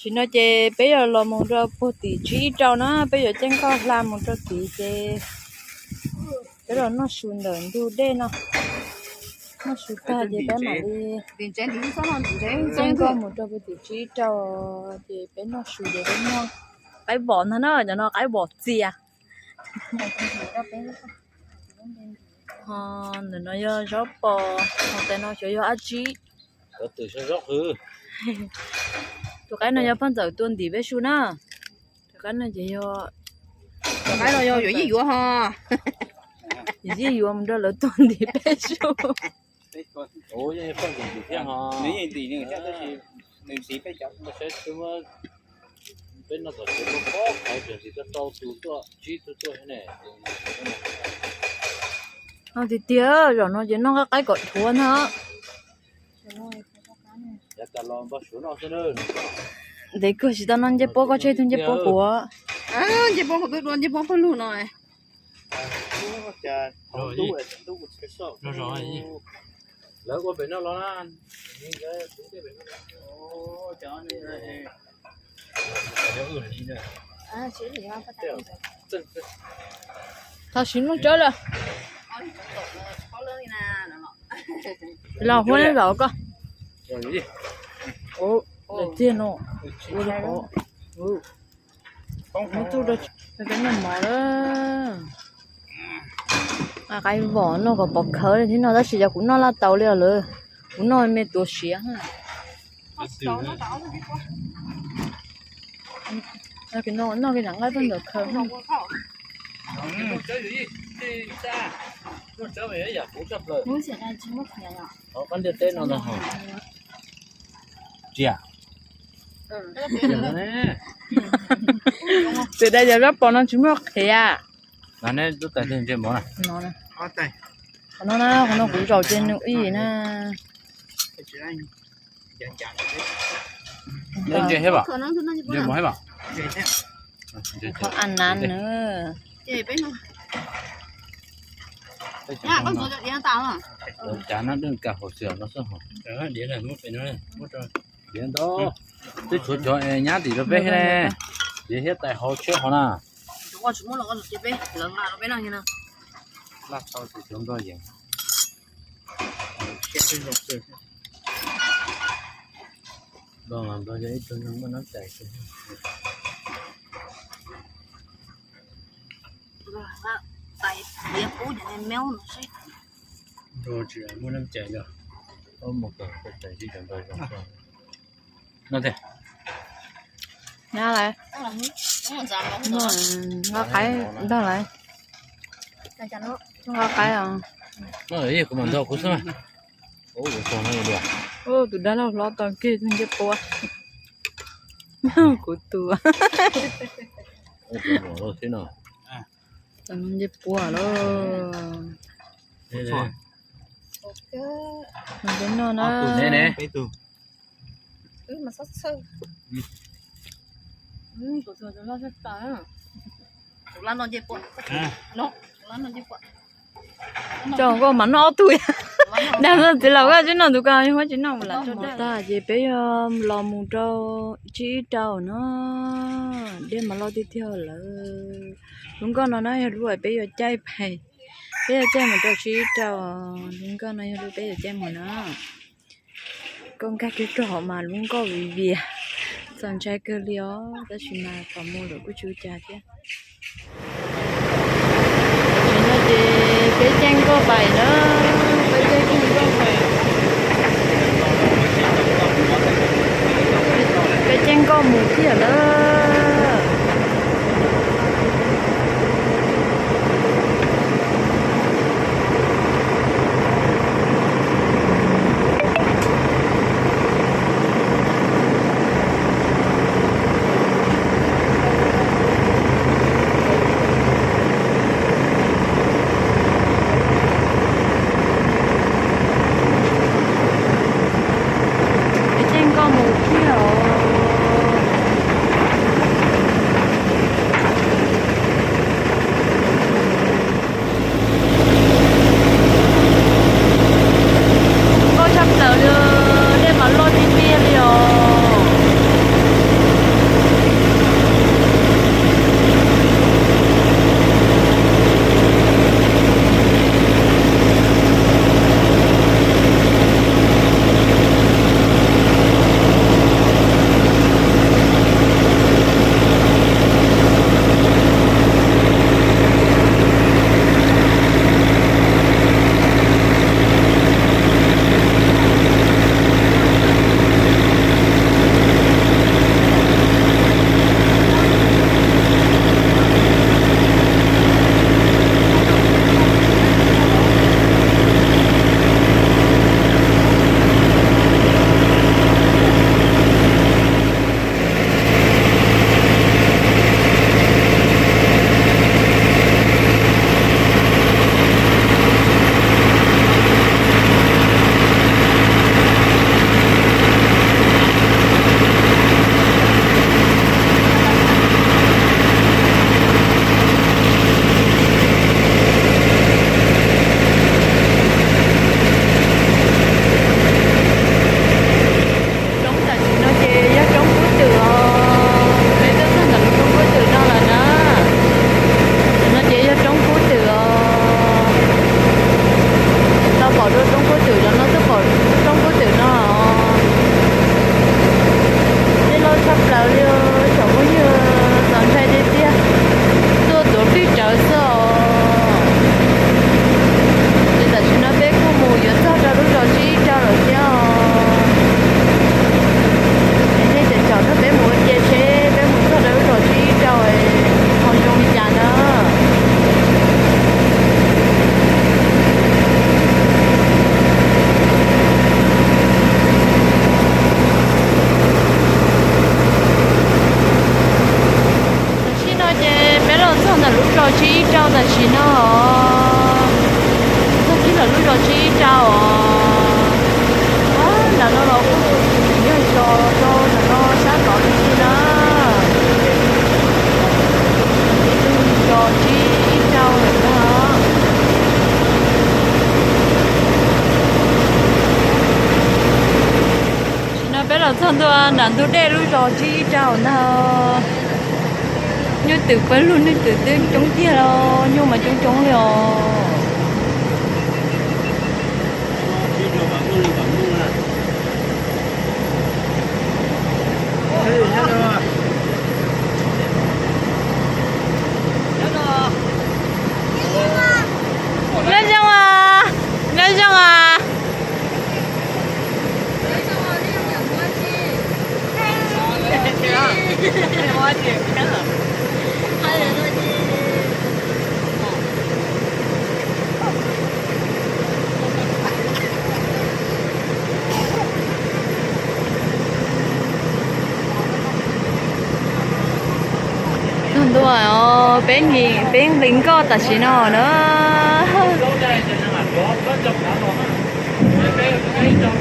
Nim no ces peb yuav los mus rau puag tim tsib ib rau na, peb yuav caij nkoj hla mus rau tid ces peb los noj su ntawm ntug dej no. Noj su tag ces peb mam li caij nkoj mus rau puag tim tsib ib rau, ces peb noj su ces peb muaj qaib vos ntag na, cov no qaib vos txias. Ho ntawm no yog zaub pos, ho tais no xyov yog dab tsi. Tus qaib no yog poj ntxawm tua ntim peb su na. Tus qaib no ces yog, tus qaib no yog yuav yij yuav ho, yuav yij yuav mus nrog lawv tua ntim peb su. Peb no tom tsev pob qhawv tseem tis rau rau tus tuaj tsib tus tuaj ne. No tiag tiag, zaum no ces noj nqaij qaib kom dhuav ntag. Ntev kawg tsis tau noj ncej puab, koj tseg tug ncej puab kuv. Ncej puab kuv twb dua ncej puab pawg lug no. Lawv ua pem no los na. Tau siv mloog tsawb lawm. Los huab neb zaum koj. Tiag no, ua li qhov, muab txuj rau, rau cov noj mov lawm. Qaib vos noj kom pom khawv li thiab no, tab sis yog kuv noj laj tau li os lawm, kuv noj me tuav siav. Noj kiag ntawm nqaij paj ntawm khawv. Qab ntiaj teb no ntag ho. Tsiaj. Tus dai yog zaub pos no tsis muaj qhiav. Qhov no na, qhov no kuv zaum ces nws ib na. Ntse thiab, ntse mov thiab. Qhov a na nws. Cav no dej kas hauv xwm no xwb ho. Diav ntau, twb tshuav cov nyab tim rau peb thiab ne. Diav thiab tais hauv tsheb hauv na. Nplog los nplog yog ib tug neeg muaj nab cais. Nplog tsis muaj nab cais li. Mus kom tsis cov nplog zoo. No tiag. Nyab lawm. Nqa qaib ntag lawm. Nqa qaib os. Kuv mam nrog kuv xwb. Tus dab laug hlob tau kiag tus ncej puab. Kuv tus. Tau ncej puab lawm. Peb noj na. Coj nkauj mas noj ob tug. Dag txiv laus, koj tsis noj tus ko, huab tsis noj mus lawm. Tag ces peb yog los mus rau tsib ib rau no, dej mas loj tiag tiag lawm. Lub nkoj no na yog lub uas peb yuav caij pais, peb yuav caij mus rau tsib ib rau. Lub nkoj no yog lub peb yuav caij mus na. Nkoj nkag kiag rau hauv mas lub nkoj viv vias, txaus ntshai kawg li os, tab sis mas thaum mus lawm kuj tsis ua cas thiab. Ces no ces peb caij nkoj pais na, peb caij nkoj pais, peb caij nkoj mus kiag lawm. Peb caij nkoj mus kiag os. Zos tsib ib rau tam sim no os, txog kiag lawm lub zos tsib ib rau os. Nram no los kuj tsis yog zos rau nram no sab tod li na. Zos tsib ib rau lawm na. Tam sim no peb los txog ntua nram ntug dej lub zos tsib ib rau ntag. Nyuj twm pawg lug, nyuj twm twb coob tiag los nyuj mas coob coob li os. Nyob zoo as, nyob zoo as. Txog ntua os, peb nqis, peb nqis nkoj tam sim no na.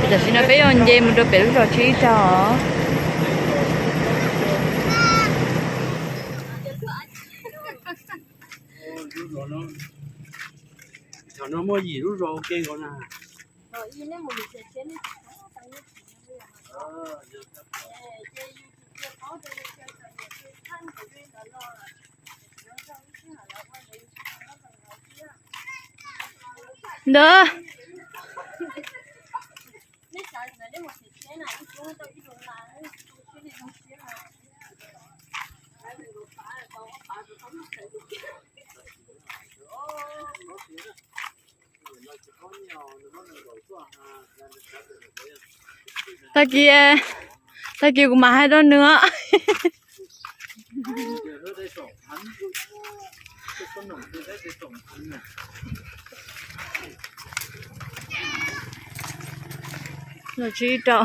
Tam sim no peb yuav nce mus rau pem lub zos tsib ib rau os. Thaum no muaj yim lub zos ua ke nkaus na. Ntawd. Tag kis, tag kis kuv mam hais rau nws. Los tsib rau,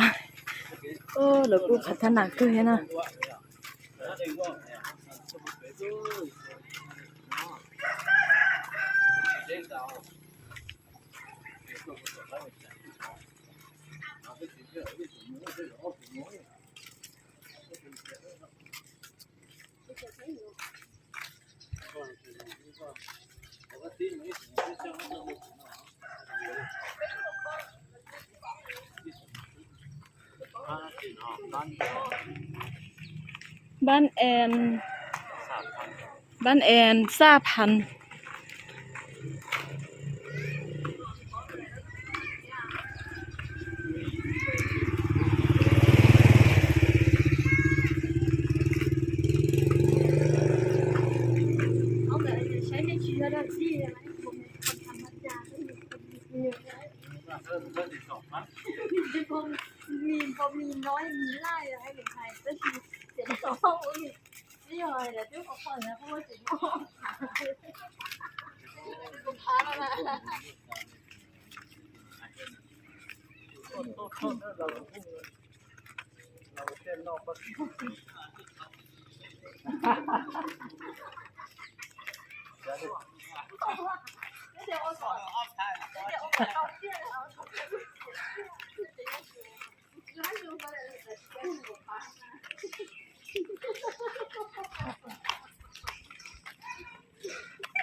lawv kuj qhov thab nam kawg thiab na. Ban en, ban en xaj phan.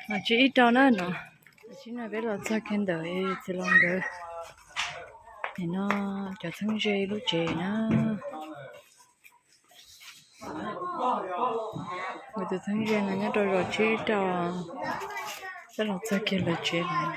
Los tsib ib rau na no, tam sim no peb los txog kiag ntawm txiv laus nkawd, nim no cov txheeb ze lub tsev na. Kuv tus txheeb ze no nyob rau zos tsib rau, peb los txog kiag lawv tsev lawm.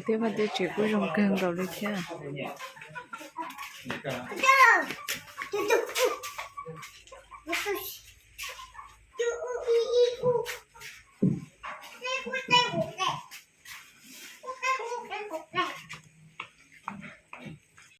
Thiab vaj thiab tsev kuj zoo kawg nkaus li thiab.